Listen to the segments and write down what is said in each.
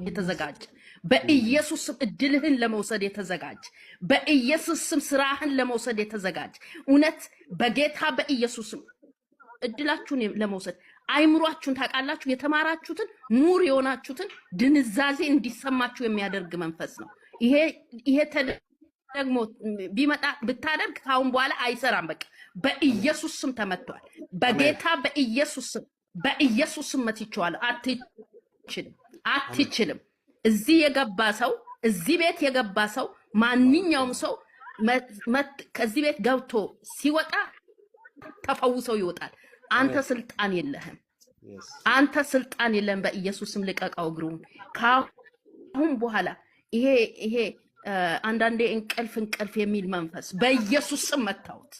የተዘጋጀ፣ በኢየሱስ ስም እድልህን ለመውሰድ የተዘጋጀ፣ በኢየሱስ ስም ስራህን ለመውሰድ የተዘጋጀ፣ እውነት በጌታ በኢየሱስ ስም እድላችሁን ለመውሰድ፣ አይምሯችሁን ታውቃላችሁ፣ የተማራችሁትን፣ ምሁር የሆናችሁትን ድንዛዜ እንዲሰማችሁ የሚያደርግ መንፈስ ነው። ይሄ ደግሞ ቢመጣ ብታደርግ ከአሁን በኋላ አይሰራም። በቃ በኢየሱስ ስም ተመቷል። በጌታ በኢየሱስ ስም፣ በኢየሱስ ስም መትቼዋለሁ። አትችልም፣ አትችልም። እዚህ የገባ ሰው፣ እዚህ ቤት የገባ ሰው፣ ማንኛውም ሰው ከዚህ ቤት ገብቶ ሲወጣ ተፈውሰው ይወጣል። አንተ ስልጣን የለህም። አንተ ስልጣን የለህም። በኢየሱስ ስም ልቀቀው እግሩን። ከአሁን በኋላ ይሄ አንዳንዴ እንቅልፍ እንቅልፍ የሚል መንፈስ በኢየሱስ ስም መታሁት።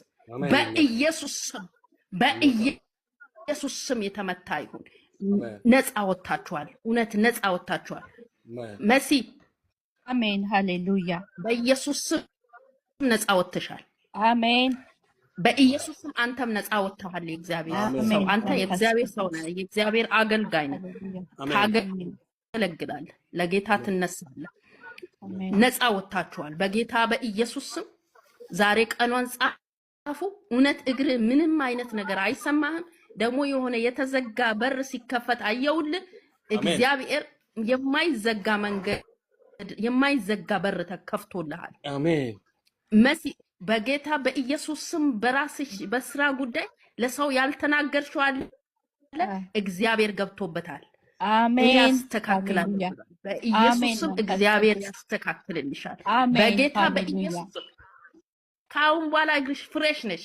በኢየሱስ ስም፣ በኢየሱስ ስም የተመታ ይሁን። ነፃ ወጥታችኋል። እውነት ነፃ ወጥታችኋል። መሲ። አሜን፣ ሃሌሉያ። በኢየሱስ ስም ነፃ ወጥተሻል። አሜን። በኢየሱስ ስም አንተም ነፃ ወጥተሃል። የእግዚአብሔር ሰው አንተ መንፈስ የእግዚአብሔር ሰው ቅዱስ ነህ። የእግዚአብሔር አገልጋይ ነህ። ሃሌሉያ። ታገለግላለህ። ለጌታ ትነሳለህ። አሜን። ነፃ ወጥታችኋል። በጌታ በኢየሱስ ስም ዛሬ ቀኗን ጻፉ። እውነት እግር ምንም አይነት ነገር አይሰማህም። ደግሞ የሆነ የተዘጋ በር ሲከፈት አየውልህ። እግዚአብሔር የማይዘጋ መንገድ፣ የማይዘጋ በር ተከፍቶልሃል። አሜን። መሲ፣ በጌታ በኢየሱስ ስም በራስሽ በስራ ጉዳይ ለሰው ያልተናገርሽው አለ፣ እግዚአብሔር ገብቶበታል። እኔ አሜን። ያስተካክላለሁ ሃሌሉያ። ብሏል። በኢየሱስ አሜን። ስም መንፈስ እግዚአብሔር ቅዱስ ያስተካክልልሻል። አሜን። በጌታ ሃሌሉያ። በኢየሱስ ስም ከአሁን በኋላ እግርሽ fresh ነሽ።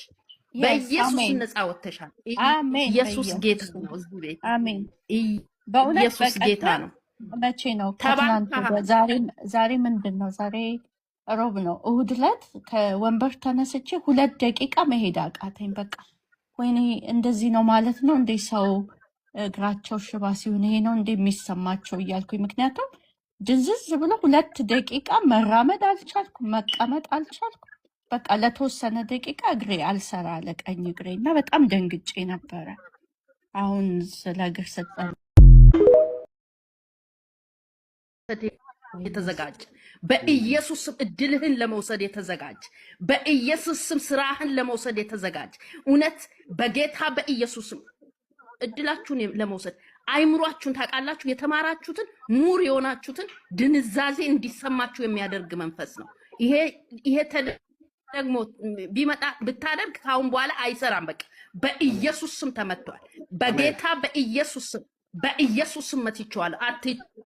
በኢየሱስ አሜን። ነፃ ወጥተሻል። አሜን። ኢየሱስ ጌታ በኢየሱስ ነው። እዚህ ቤት አሜን። በእውነት ኢየሱስ ጌታ በቀደም ነው። መቼ ነው? ከትናንት ተባርከሃል። ወዲያ፣ ዛሬ ምንድን ነው? ዛሬ ሮብ ነው። እሁድ ዕለት ከወንበር ተነስቼ 2 ደቂቃ መሄድ አቃተኝ። በቃ ወይኔ እንደዚህ ነው ማለት ነው እንዴ? ሰው እግራቸው ሽባ ሲሆን ይሄ ነው እንዴ የሚሰማቸው እያልኩኝ፣ ምክንያቱም ድንዝዝ ብሎ 2 ደቂቃ መራመድ አልቻልኩ፣ መቀመጥ አልቻልኩ። በቃ ለተወሰነ ደቂቃ እግሬ አልሰራ አለ፣ ቀኝ እግሬ፣ እና በጣም ደንግጬ ነበረ። አሁን ስለ እግር ስጠ የተዘጋጀ፣ በኢየሱስ ስም እድልህን ለመውሰድ የተዘጋጀ፣ በኢየሱስ ስም ስራህን ለመውሰድ የተዘጋጀ፣ እውነት በጌታ በኢየሱስ ስም እድላችሁን ለመውሰድ፣ አይምሯችሁን ታውቃላችሁ፣ የተማራችሁትን፣ ምሁር የሆናችሁትን ድንዛዜ እንዲሰማችሁ የሚያደርግ መንፈስ ነው። ይሄ ደግሞ ቢመጣ ብታደርግ ከአሁን በኋላ አይሰራም። በቃ በኢየሱስ ስም ተመቷል። በጌታ በኢየሱስ ስም፣ በኢየሱስ ስም መትቼዋለሁ። አትችልም።